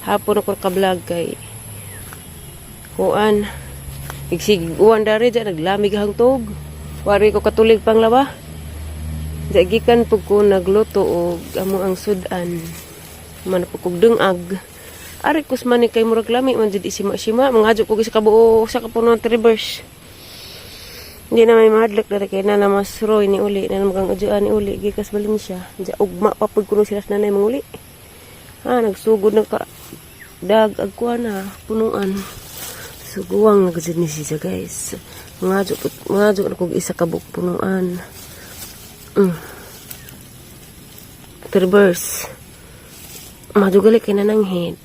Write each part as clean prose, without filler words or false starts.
Hapon ako ka-vlog kay kuan. Igsig uwan dari dyan, naglamig ang tug. Wari ko katulig pang laba. Diya gikan pug ko nagluto og amo ang sudan. Man pug kog dungag. Ari kus man ni kay murag lami man jud isima-sima, mangadyo ko sa kabuo sa kapuno reverse. Hindi na may mahadlok diri kay na mas Roy ni uli na magang adyoan ni uli gikas Valencia. Diya ugma pa pud kuno sila sa nanay manguli. Ah, nagsugod na ka dag agkuan na punuan. Suguwang na gud ni siya, guys. Mangadyo na kog isa ka buok punuan. Reverse. Madugali kay na ng head.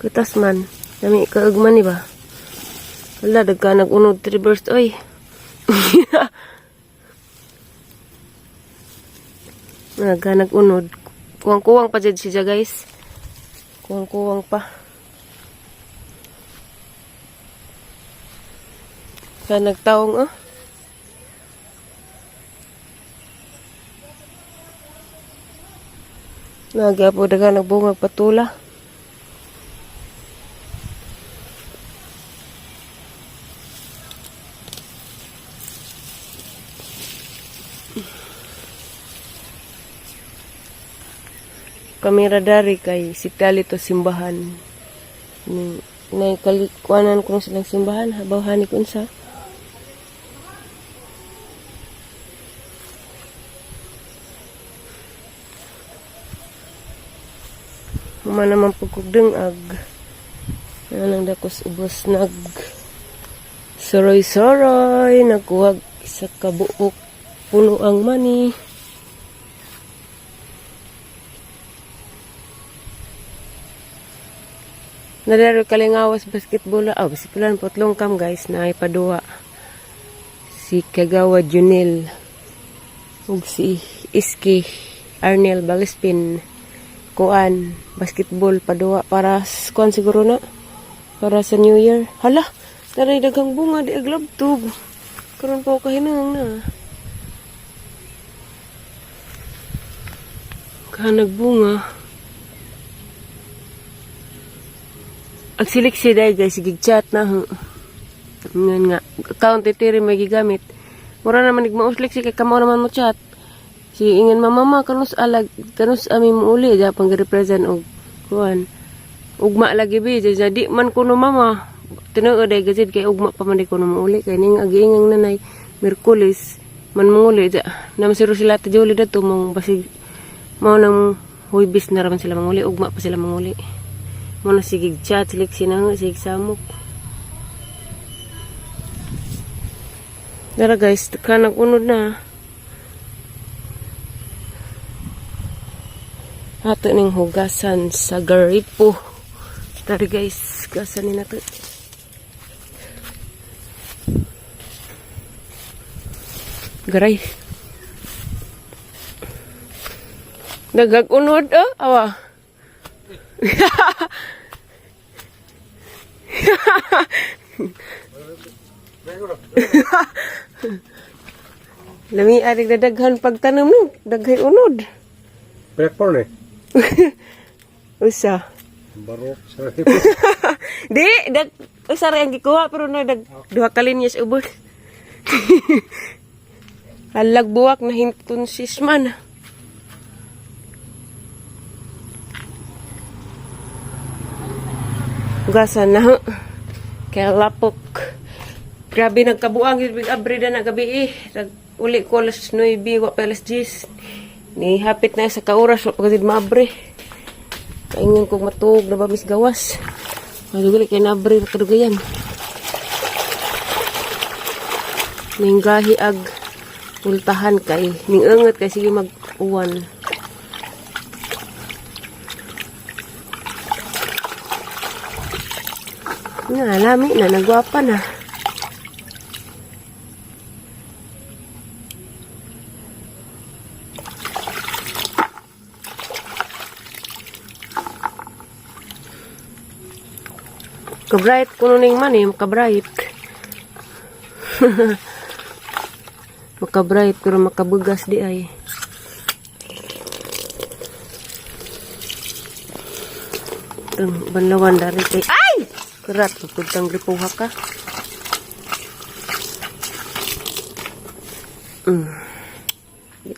Kitas man. Dami kaugman ni ba? Wala, dagka nag-unod reverse, oy. Nagka nag-unod. Kuwang-kuwang pa dyan siya, guys. Kuwang-kuwang pa. Ka nagtaong, oh. Nagyapo daga nagbungag patula. Kamera dari kay si Tali to simbahan. Ni nay kalikuanan ko silang simbahan habaw hani kun sa. Huma naman pagkugdeng ag anang dakos ubos nag soroy-soroy nagkuhag isa ka buok puno ang mani. Nadaro kalingawas basketball. Ah, basketball putlong kam, guys, na ay paduwa. Si Kagawa Junel ug si Iski Arnel Balispin, kuan basketball paduwa para kuan siguro na para sa New Year. Hala, naray daghang bunga di aglabtog. Karon pa ko kahinang na. Kanag bunga. Ang siliksi dahil, guys, sige chat na ho. Ngan nga, account titiri may gigamit. Mura naman nagmauslik si kay kamo naman mo chat. Si ingan mamama kanus alag kanus ami mo uli ja pang represent og kuan. Ugma lagi bi ja di man kuno mama. Tinuod ay gazid kay ugma pa man di kuno mo uli kay ning agiingang nanay Merkulis man manguli ja. Naman si Rosila Julie dato mong basig mao nang Huwebes na raman sila manguli, ugma pa sila manguli. Mo na sige chat, silik sinang, sige samok. Dara, guys, kanag unod na. Ato ning hugasan sa garipo. Tara, guys, gasan ni nato. Garay. Nagag unod oh, awa. Lami ari dadaghan pagtanom no, daghay unod. Blackburn eh. Usa. Barok sa Di, dag usa ra ang gikuha pero na dag duha ka linyas ubos. Halag buwak na hinton sis man. Gasan na. Kaya lapok. Grabe nagkabuang yun big abre na gabi eh. Nag uli ko alas 9, wa pa alas 10. Ni hapit na sa kauras, wa pa kasi maabre. Kaingon kong matuog na ba mis gawas. Maduguli kay naabre na kadugayan. Ninggahi ag pultahan kay ning enget kay sige mag-uwan. Nga, lami na, nagwapa na. Kabright kuno ning man eh, makabright. Makabright pero makabugas di ay. Ang banlawan dari kay ay! Kerat tugtang gripuha ka.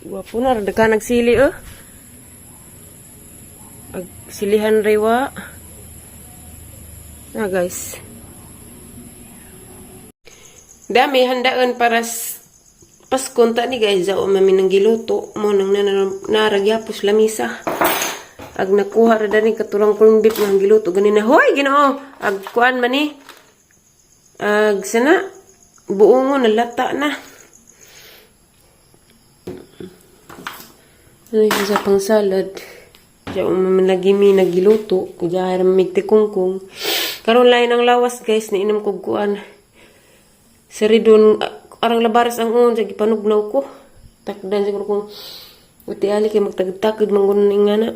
Gwapo na daghan nagsili eh. Ag silihan rewa. Na guys. Dami handaan para Pasko ta ni guys, zao mami nang giluto mo nang naragyapos lamisa. Ag nakuha ra dani katurang corned beef nga giluto ganina. Hoy, Ginoo, ag kuan man ni. Ag sana buongo na lata na. Ano yung sa pang salad? Diyan man lagi mi nagiluto. Diyan mig kungkong. Karon lain ang lawas guys, niinom kog kuan. Saridon, arang labaras ang uon, sa gipanugnaw ko. Takdan siguro kung uti ali kay magtagtakid man kuno nga na.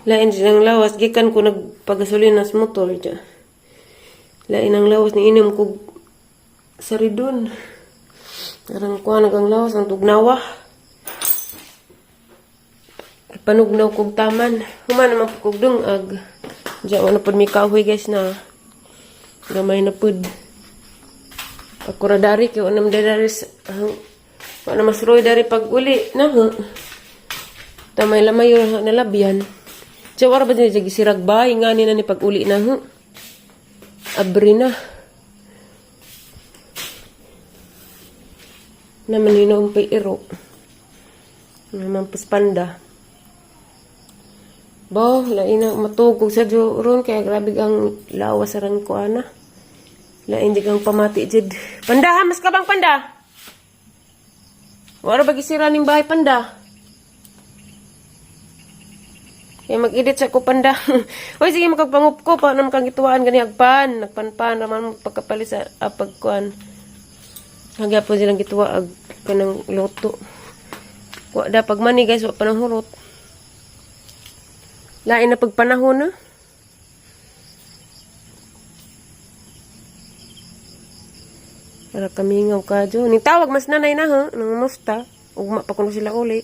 Lain silang lawas, gikan ko nagpagasolina sa motor diya. Lain ang lawas, niinom kog saridon. Arang kuan ang lawas, ang tugnawa. Panugnaw kog taman. Human naman po kog dungag. Diya, wala pod mi kahoy guys na. Gamay na pod. Ako ra dari kay unam dari wala mas roy dari pag uli na ha. Tamay lamay yun na nalabyan. Diya wala ba niya gisirag ba? Ingani na ni pag uli na ha. Abri na. Naman hinoong pay iro. Naman paspanda. Bo, lain na matugog sa ron kaya grabe ang lawas aran ko ana. Lain di kang pamati jud. Panda ha, mas kabang panda. Wala ba gisira ning bahay panda? Kaya mag-edit sa ko panda. Oy sige makagpangup ko pa naman kang gituan gani agpan, nagpanpan raman mo pagkapalit sa pagkuan. Hangga po silang gituwa ag kanang loto. Wa da pag mani guys, wa pa nang hurot. Lain na pagpanahon na. Para kamingaw ka dyan. Ni tawag mas nanay na ha. Nangumusta. Ugma pa kuno sila uli.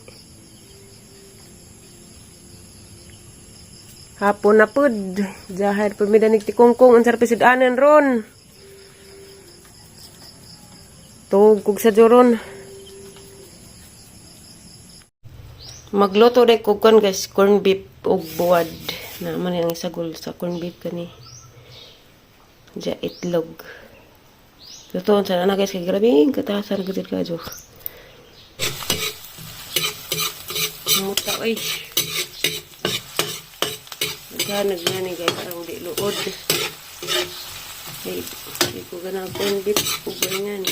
Hapon na pud. Jahar pud mi danig tikongkong. Ang sarap sudanan ron. Tugkog sa joron. Magluto dai ko kon guys, corn beef ug buwad. Naman ang isagol sa corn beef kani. Ja itlog. Lutoon sa na guys kay grabe katasan gud kadyo. Muta oy. Naghanag na ni guys arang di luod. Kay di ko ganang corn beef ug nga ni.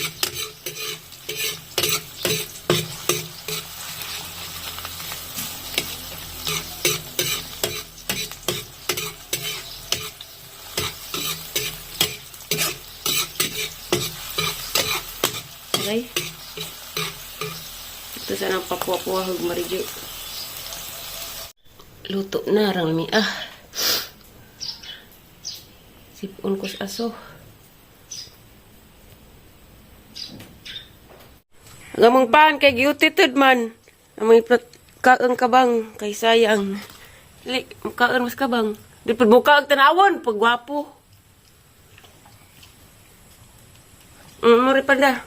Okay. Ito sana ang papuwa-puwa hug marigyo. Luto na rang mi ah. Sipon ko sa aso. Ang among pan kay giutitud man. Among iplat kaang kabang kay sayang. Dili kaon mas kabang. Di pud buka ang tanawon pag gwapo. Muri panda.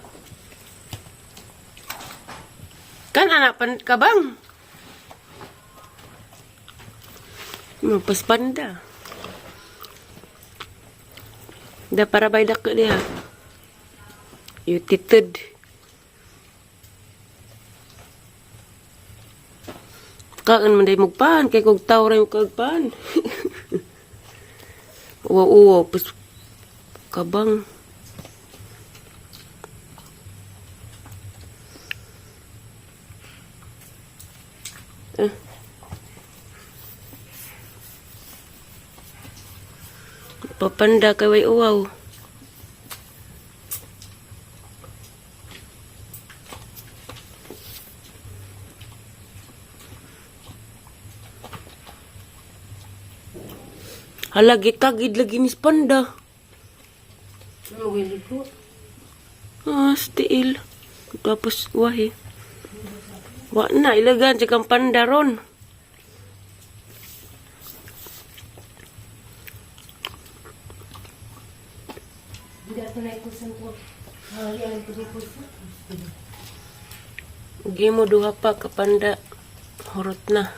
Kan anak pan kabang. Mapaspanda. Da para bay dako diha. Utitud. Kaan man day mugpan kay kog taw ra yung kagpan. Uwa-uwa pas kabang. Eh. Papanda kay way uwaw. Hala, gitagid lagi ni Panda. Ano ko? Ah, stiil. Tapos, wahi. Wa na, ilagan siya kang panda ron. Hindi ato na ikusan ko. Halian ko di kusan. Ug imo duha pa kapanda. Hurot na.